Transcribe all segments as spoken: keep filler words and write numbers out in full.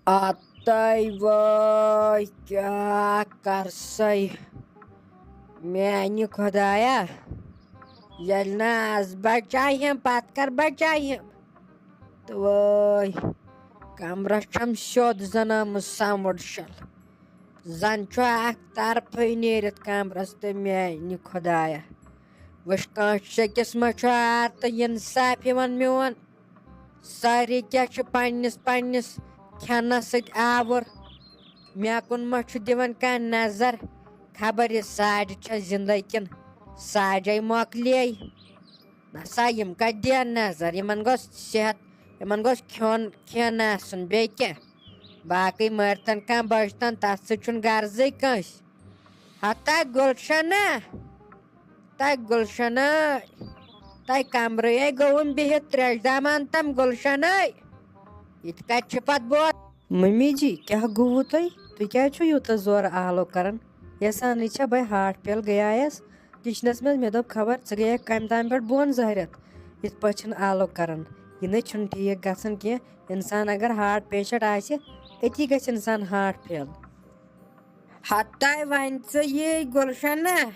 آتاے وٲے، کیٛاہ کر سَے؟ میٛانہِ خۄدایا، ییٚلہِ نہٕ از بچاے ہم، پتہٕ کر بچاے ہم؟ تہٕ وٲے، کمرس چھم سیوٚد زن آمٕژ سمٕڈ شل۔ زن چھُ اکھ طرفے نیٖرِتھ کمرس تہٕ میٛانہِ خۄدایا، وٕچھ کٲنٛسہِ أکِس ما چھُ آر تہٕ انصاف یِوان میون؟ سٲری کیٛاہ چھِ پننِس پننِس کھٮ۪نس سۭتۍ آوُر؟ مےٚ کُن ما چھُ دِوان کانٛہہ نظر؟ خبر یہِ ساڑِ چھا زندے کِنہٕ ساڑے مۄکلے؟ نسا یِم کتہِ دِین نظر؟ یِمن گوٚژھ صحت، یِمن گوٚژھ کھیوٚن کھٮ۪ن آسُن، بیٚیہِ کیٛاہ؟ باقٕے مٲرتن کانٛہہ بٔچھتن، تتھ سۭتۍ چھُنہٕ غرضے کٲنٛسہِ۔ ہتا گُلشنہ، تہ گُلشنہ، تہ کمرے گوٚوُم بِہِتھ تریش دامان تم گُلشنہ۔ یہِ تہِ کتہِ چھِ پتہٕ بوز؟ ممی جی، کیٛاہ گوٚوُ تۄہہِ؟ تُہۍ کیٛازِ چھِو یوٗتاہ زورٕ آلو کران؟ یژھانٕے چھا بہٕ ہارٹ فیل گٔیایس کچنس منٛز؟ مےٚ دوٚپ خبر ژٕ گٔیکھ کمہِ تام پٮ۪ٹھ بۄن زہرِتھ۔ یِتھ پٲٹھۍ چھِنہٕ آلو کران، یہِ نَے چھُنہٕ ٹھیٖک گژھان کینٛہہ۔ انسان اگر ہارٹ پیشنٹ آسہِ، أتی گژھِ انسان ہارٹ فیل۔ ہتاے وۄنۍ ژٕ یی گُلشنہ،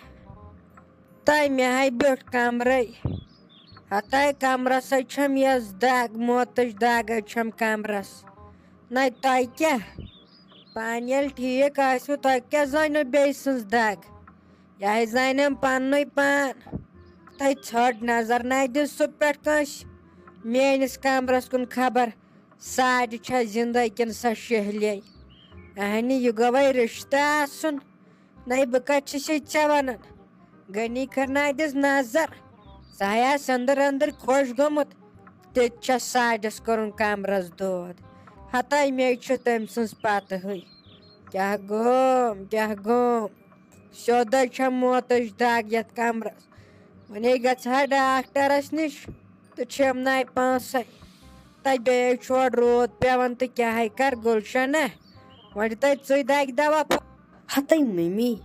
تاے مےٚ ہاے بیوٚٹھ کمرے۔ ہتاے کمرس ہے چھم یس دگ، موتٕچ دگ ہے چھم کمرس۔ نَے تۄہہِ کیٛاہ؟ پانہٕ ییٚلہِ ٹھیٖک آسِوٕ، تۄہہِ کیٛاہ زٲنِو بیٚیہِ سٕنٛز دگ؟ یہِ ہے زانٮ۪م پننُے پان۔ تۄہہِ ژھٔٹ نظر نَے دِژ سُہ پٮ۪ٹھ کٲنٛسہِ میٲنِس کمرس کُن خبر۔ ساڑِ چھا زِندَے کِنہٕ سۄ شیہلے؟ اہنہِ، یہِ گوٚوَے رِشتہٕ آسُن۔ نَے بہٕ کَتہِ چھِ سے ژےٚ وَنان؟ غنی کھرنایہِ دِژ نظر۔ سُہ ہیا سٔنٛدٕر أنٛدٕرۍ خۄش گوٚمُت۔ تیٚتہِ چھَس ساڑٮ۪س کوٚرُن کمرَس دود۔ ہتاے مے چھُ تٔمۍ سٕنٛز پتہٕے۔ کیٛاہ گوم، کیٛاہ گوم؟ سیوٚدَے چھےٚ موتٕچ دگ یَتھ کمرَس۔ وۄنۍ گژھٕ ہا ڈاکٹرَس نِش تہٕ چھِم نَے پانٛسَے۔ تَتہِ بیٚیہِ چھُ اورٕ روٗد پٮ۪وان تہٕ کیٛاہ ہے کَرٕ گُلشَنہ؟ وۄنۍ چھِ تَتہِ ژٕے دَگہِ دَوا پھوٚ-، ہَتَے مٔمی،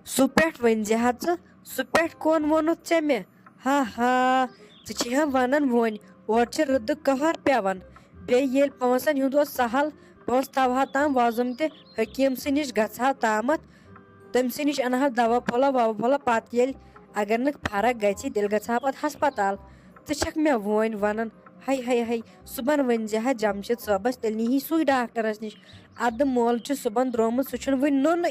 سُہ پٮ۪ٹھ ؤنۍ زِ ہا ژٕ، سُہ پٮ۪ٹھ کون ووٚنُتھ ژےٚ مےٚ؟ ہا ہا، ژٕ چھِ ہا وَنان وۄنۍ، اورٕ چھِ رٕدٕ قہر پٮ۪وان۔ بیٚیہِ ییٚلہِ پونٛسَن ہُنٛد اوس سَہَل، پونٛسہٕ تھاوہا تام وۄزُم تہِ حکیٖم سٕے نِش گژھٕ ہا تامَتھ، تٔمۍ سٕے نِش اَنہٕ ہا دَوا پھوٚلہ وَوا پھوٚلہ، پَتہٕ ییٚلہِ اگر نہٕ فرق گژھِ، تیٚلہِ گژھٕ ہا پَتہٕ ہسپتال۔ ژٕ چھَکھ مےٚ وۄنۍ وَنان، ہَے ہَے ہَے، صُبحن ؤنۍ زِ ہا جمشید صٲبَس، تیٚلہِ نِہی سُے ڈاکٹرَس نِش۔ اَدٕ مول چھُ صُبحن درٛامُت، سُہ چھُنہٕ وٕنہِ نوٚنُے۔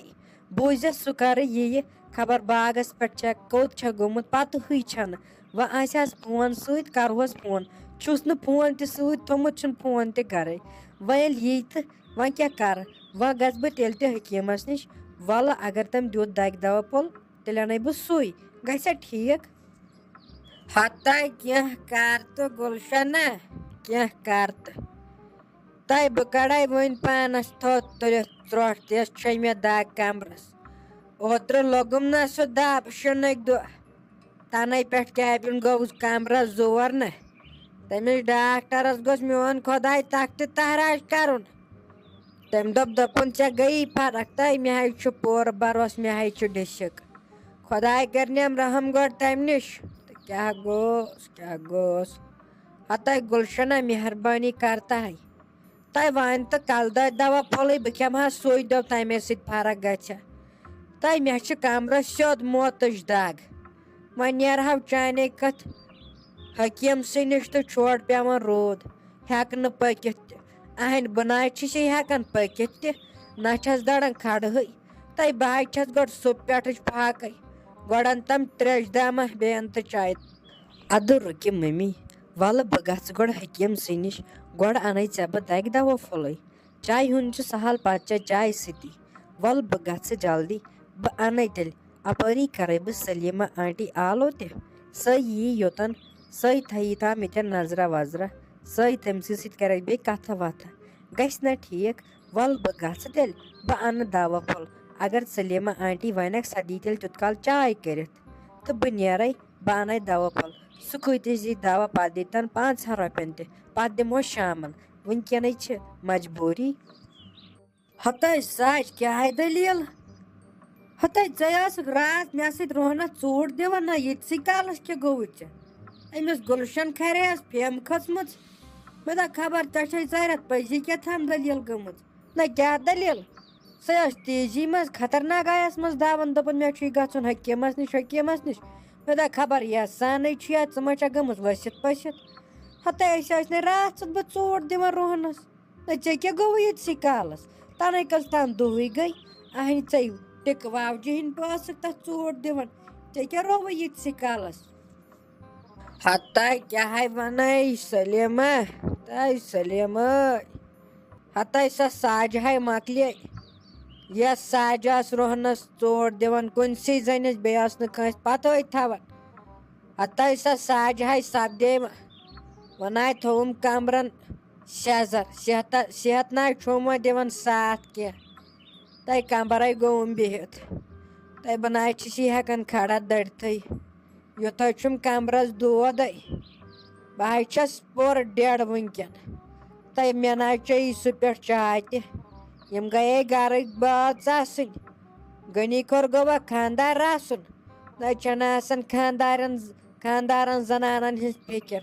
بوٗزِتھ سُہ کَرٕ یِیہِ، خبر باغَس پٮ۪ٹھ چھےٚ، کوٚت چھےٚ گوٚمُت، پَتہٕ ہٕے چھَنہٕ۔ وۄنۍ آسہِ ہَس فون سۭتۍ، کَرٕہوس فون۔ چھُس نہٕ فون تہِ سۭتۍ تھوٚمُت، چھُنہٕ فون تہِ گَرَے۔ وۄنۍ ییٚلہِ یی تہٕ وۄنۍ کیٛاہ کَرٕ؟ وۄنۍ گژھٕ بہٕ تیٚلہِ تہِ حکیٖمَس نِش۔ وَلہٕ اگر تٔمۍ دیُت دَگہِ دَوا پھوٚل، تیٚلہِ اَنَے بہٕ سُے۔ گژھِ ہا ٹھیٖک؟ ہَتَے کینٛہہ کَر تہٕ گُلشَنہ، کینٛہہ کَر تہٕ۔ تۄہہِ بہٕ کَڑَے وۄنۍ پانَس تھوٚد تُلِتھ ژرٛوٹھ، یۄس چھےٚ مےٚ دَگ کَمرَس۔ اوترٕ لوٚگُم نہ سُہ دَب شِنٕکۍ دۄہ۔ تَنَے پٮ۪ٹھ کیٛابِن گوٚوُس کَمرَس زور نہ۔ تٔمِس ڈاکٹرَس گوٚژھ میون خۄداے تَختہِ تَہراج کَرُن۔ تٔمۍ دوٚپ، دوٚپُن، "ژےٚ گٔیی فرق، تہٕ مےٚ ہَے چھُ پوٗرٕ بروسہٕ، مےٚ ہَے چھُ ڈِشِک۔" خۄداے کَرنٮ۪م رحم گۄڈٕ تَمہِ نِش۔ تہٕ کیٛاہ گوٚوس، کیٛاہ گوٚوس؟ ہَتَے گُلشَنہ، مہربٲنی کَر تَے۔ تَے وۄنۍ تہٕ کَلہٕ دٲدۍ دَوا پھوٚلٕے، بہٕ کھٮ۪مہٕ ہا سُے، دوٚپ تَمے سۭتۍ فرق گژھِ۔ تَے مےٚ چھِ کَمرَس سیوٚد موتٕچ دَگ۔ وۄنۍ نیرٕ ہاو چانے کَتھ حکیٖم سٕے نِش تہٕ چھوڑ پٮ۪وان روٗد، ہٮ۪کہٕ نہٕ پٔکِتھ تہِ۔ اَہَنۍ بہٕ نہ حظ چھِ سے ہٮ۪کان پٔکِتھ تہِ، نہ چھَس دَران کھڑہٕے۔ تَے بہٕ حظ چھَس گۄڈٕ سُہ پٮ۪ٹھٕچ فاقَے، گۄڈٕ اَن تَم ترٛیش دامہ بیٚیہِ اَن تہٕ چاے۔ اَدٕ رُکہِ مٔمی، وَلہٕ بہٕ گژھٕ گۄڈٕ حکیٖم سٕے نِش، گۄڈٕ اَنَے ژےٚ بہٕ دَگہِ دَوا پھوٚلٕے۔ چایہِ ہُنٛد چھُ سہل، پَتہٕ چےٚ چایہِ سۭتی۔ وَلہٕ بہٕ گژھٕ جلدی، بہٕ اَنَے تیٚلہِ۔ اَپٲری کَرَے بہٕ سلیٖمہ آنٹی آلو تہِ۔ سۄ یی یوٚتَن، سۄے تھایہِ تام ییٚتٮ۪ن نظرہ وظرہ، سۄے تٔمۍ سٕے سۭتۍ کَرَے بیٚیہِ کَتھٕ وَتھٕ۔ گژھِ نہ ٹھیٖک؟ وَلہٕ بہٕ گژھٕ تیٚلہِ، بہٕ اَنہٕ دَوا پھوٚل۔ اگر سلیٖمہ آنٹی وَنٮ۪کھ، سۄ دی تیٚلہِ تیُتھ کال چاے کٔرِتھ۔ تہٕ بہٕ نیرَے، بہٕ اَنَے دَوا پھوٚل۔ سُہ کۭتِس دی دَوا، پَتہٕ دی تَن پانٛژہَن رۄپیَن تہِ، پَتہٕ دِمو شامَن۔ وٕنکٮ۪نٕے چھِ مجبوٗری۔ ہتاے سچ، کیٛاہ ہے دٔلیٖل؟ ہتاے ژے ٲسٕکھ راتھ مےٚ سۭتۍ روہنس ژوٗٹ دِوان، نہ ییٚتہِ سٕے کالس کیٛاہ گوٚوُے ژےٚ؟ أمِس گُلشن کھرے ٲس پھیمہٕ کھٔژمٕژ۔ مےٚ دوٚپ خبر ژےٚ چھے ژَرٮ۪تھ پٔزی کیٛاہ تام دٔلیٖل گٔمٕژ۔ نہ کیٛاہ دٔلیٖل؟ سۄ ٲس تیزی منٛز خطرناک آیَس منٛز دَوان، دوٚپُن، "مےٚ چھُے گژھُن حکیٖمَس نِش، حکیٖمَس نِش۔" مےٚ دوٚپ، "خبر یَس سانٕے چھُ یا ژٕ ما چھَکھ گٔمٕژ ؤسِتھ پٔسِتھ؟" ہَتَے أسۍ ٲسۍ نَے راتھ ژٕ بہٕ ژوٗٹ دِوان روہنَس۔ نہ ژےٚ کیٛاہ گوٚوُے ییٖتسٕے کالَس؟ تَنَے کٔژ تام دۄہٕے گٔے۔ اَہَنہِ ژَے ٹِکہٕ واوجہِ ہِنٛدۍ پٲسٕکھ تَتھ ژوٗٹ دِوان۔ ژےٚ کیٛاہ رووُے ییٖتسٕے کالَس؟ ہتاے کیٛاہ ہے وَنَے سلیمہ، تاے سلیمہ۔ ہتاے سۄ ساجہِ ہے مۄکلے۔ یۄس ساجہِ ٲس روہنَس ژوٹ دِوان کُنسٕے زٔنِس، بیٚیہِ ٲس نہٕ کٲنٛسہِ پَتہٕے تھاوان۔ ہتاے سۄ ساجہِ ہے سپدے وۄنۍ۔ وۄنۍ آے تھوٚوُم کمرن شیزر۔ صحت، صحت نہ چھُم وۄنۍ دِوان ساتھ کینٛہہ۔ تَے کمبرے گوٚوُم بِہِتھ۔ تَے بہٕ نہ چھُس یہِ ہٮ۪کان کھڑا دٔڑتھٕے۔ یُتھے چھُم کمرس دود۔ بہٕ حظ چھَس پوٗرٕ ڈیڈ وٕنکٮ۪ن۔ تَے مےٚ نہ چیٚیی سُہ پٮ۪ٹھ چاے تہِ۔ یِم گٔیے گرٕکۍ بٲژ آسٕنۍ۔ غنی کھور گوٚوا خاندار آسُن؟ نہ چھَنہٕ آسان خاندارن، خاندارن زنانن ہٕنٛز فِکر۔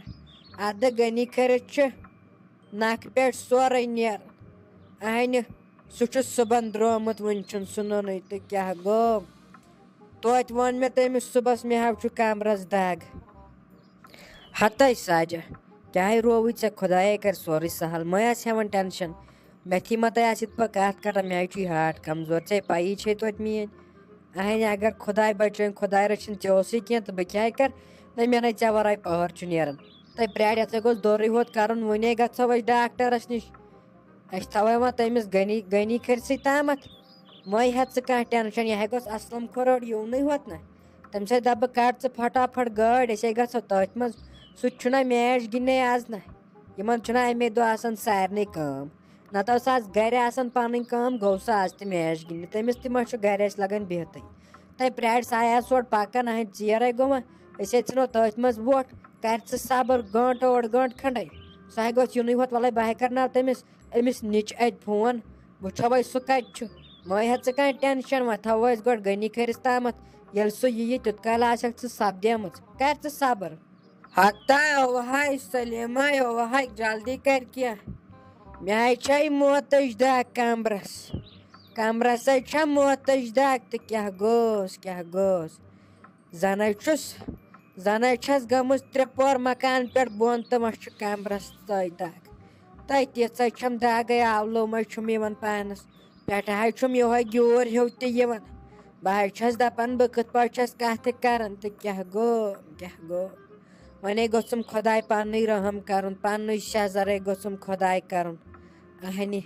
ادٕ غنی کھٔرِتھ چھُ نکھٕ پٮ۪ٹھ سورُے نیران۔ اہنہِ، سُہ چھُ صُبحن درٛامُت، وُنہِ چھُنہٕ سُہ نوٚنُے تہٕ کیٛاہ گوٚو؟ توتہِ ووٚن مےٚ تٔمِس صُبحس، مےٚ ہاو چھُ کمرس دگ۔ ہتے ساجہ، کیٛاہ رووُے ژےٚ؟ خۄدایے کرِ سورُے سہل، مہ آس ہٮ۪وان ٹٮ۪نشن۔ مےٚ تھی ما تۄہہِ آسہِ یِتھ پٲٹھۍ کتھ کران، مےٚ حظ چھُ یہِ ہارٹ کمزور، ژےٚ پَیی چھے توتہِ میٛٲنۍ۔ اہنہِ، اگر خۄداے بچٲیِن، خۄداے رٔچھِن، ژےٚ اوسُے کینٛہہ تہٕ بہٕ کیٛاہ کرٕ؟ نہ، مےٚ نَے ژےٚ ورٲے پہر چھُ نیران۔ تۄہہِ پرٛارِ یَتھ ہے گوٚژھ دورٕے ہوت کرُن، وُنے گژھو أسۍ ڈاکٹرس نِش۔ أسۍ تھاوو وۄنۍ تٔمِس غنی، غنی کھٔرۍ سٕے تامَتھ۔ مہ ہیٚہ ژٕ کانٛہہ ٹٮ۪نشَن، یہِ ہے گوٚژھ اَسلَم کھروٚڑ یِونٕے ہوت نہ۔ تٔمِس ہے دَپہٕ بہٕ، "کَڑ ژٕ پھٹافٹ گٲڑۍ، أسۍ ہے گژھو تٔتھۍ منٛز۔" سُہ تہِ چھُنہ میچ گِنٛدنے آز نہ۔ یِمَن چھُنہ اَمے دۄہ آسان سارنٕے کٲم۔ نَتہٕ اوس آز گَرِ آسان پَنٕنۍ کٲم، گوٚو سُہ آز تہِ میچ گِنٛدنہِ۔ تٔمِس تہِ ما چھُ گَرِ اَسہِ لَگان بِہتٕے۔ تَے پرٛارِ سُہ آیا سورٕ پَکان، اَہَنۍ ژیر ہے گوٚو وۄنۍ۔ أسۍ ہے ژھٕنو تٔتھۍ منٛز وۄٹھ۔ کَرِ ژٕ صبر، گٲنٛٹہٕ اوٚڑ گٲنٛٹہٕ کھنٛڈَے۔ سُہ ہے گوٚژھ یِنُے ہوت، وَلَے بہٕ ہے کَرناو تٔمِس أمِس نِچ اَتہِ فون، وٕچھو وۄنۍ سُہ کَتہِ چھُ۔ مہ ہیٚہ ژٕ کانٛہہ ٹٮ۪نشَن، وۄنۍ تھاوو أسۍ گۄڈٕ غنی کھٔرِس تامَتھ، ییٚلہِ سُہ یِیہِ تیوٗت کالہِ آسٮ۪کھ ژٕ سَپدیمٕژ۔ کَر ژٕ صبر۔ ہتا اوہاے سلیمہ، اوہاے جلدی کَر کینٛہہ۔ مےٚ ہے چھے موتٕچ دَگ کَمرَس۔ کَمرَس ہے چھےٚ موتٕچ دَگ تہٕ کیٛاہ گوٚوس، کیٛاہ گوٚوس؟ زَنَے چھُس، زَنَے چھَس گٔمٕژ ترٛےٚ پور مکان پٮ۪ٹھ بۄن تہٕ وۄنۍ چھُ کَمرَس تۄہہِ دَگ۔ تۄہہِ تِژھَے چھَم دَگَے، آولو منٛز چھُم یِوان پانَس۔ پٮ۪ٹھٕ حظ چھُم یِہوٚے گیوٗر ہیوٗ تہِ یِوان۔ بہٕ حظ چھَس دَپان، بہٕ کِتھ پٲٹھۍ چھَس کَتھٕ کَران تہٕ کیٛاہ گوٚو، کیٛاہ گوٚو؟ وۄنۍ ہے گوٚژھُم خۄداے پَننُے رحم کَرُن، پَننُے شَزَرَے گوٚژھُم خۄداے کَرُن۔ اَہنہِ،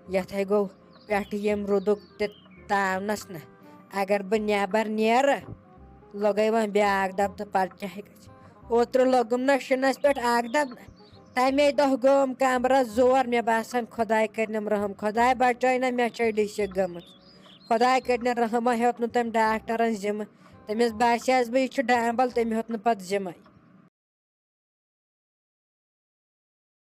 یَتھ ہے گوٚو پٮ۪ٹھٕ ییٚمہِ رُدُک تہِ تاونَس نہ۔ اگر بہٕ نٮ۪بر نیرٕ، لوٚگے وۄنۍ بیٛاکھ دَب تہٕ پَتہٕ کیٛاہ گژھِ؟ اوترٕ لوٚگُم نہ شِنَس پٮ۪ٹھ اَکھ دَب نہ۔ تَمے دۄہ گوٚوُم کَمرَس زور، مےٚ باسان خۄداے کٔرنَم رحم، خۄداے بَچٲے نہ، مےٚ چھے ڈِسِک گٔمٕژ۔ خۄداے کٔرنَم رحم، وۄنۍ ہیوٚت نہٕ تٔمۍ ڈاکٹرَن ذِمہٕ۔ تٔمِس باسیٛاس بہٕ یہِ چھُ ڈامبَل، تٔمۍ ہیوٚت نہٕ پَتہٕ ذِمَے۔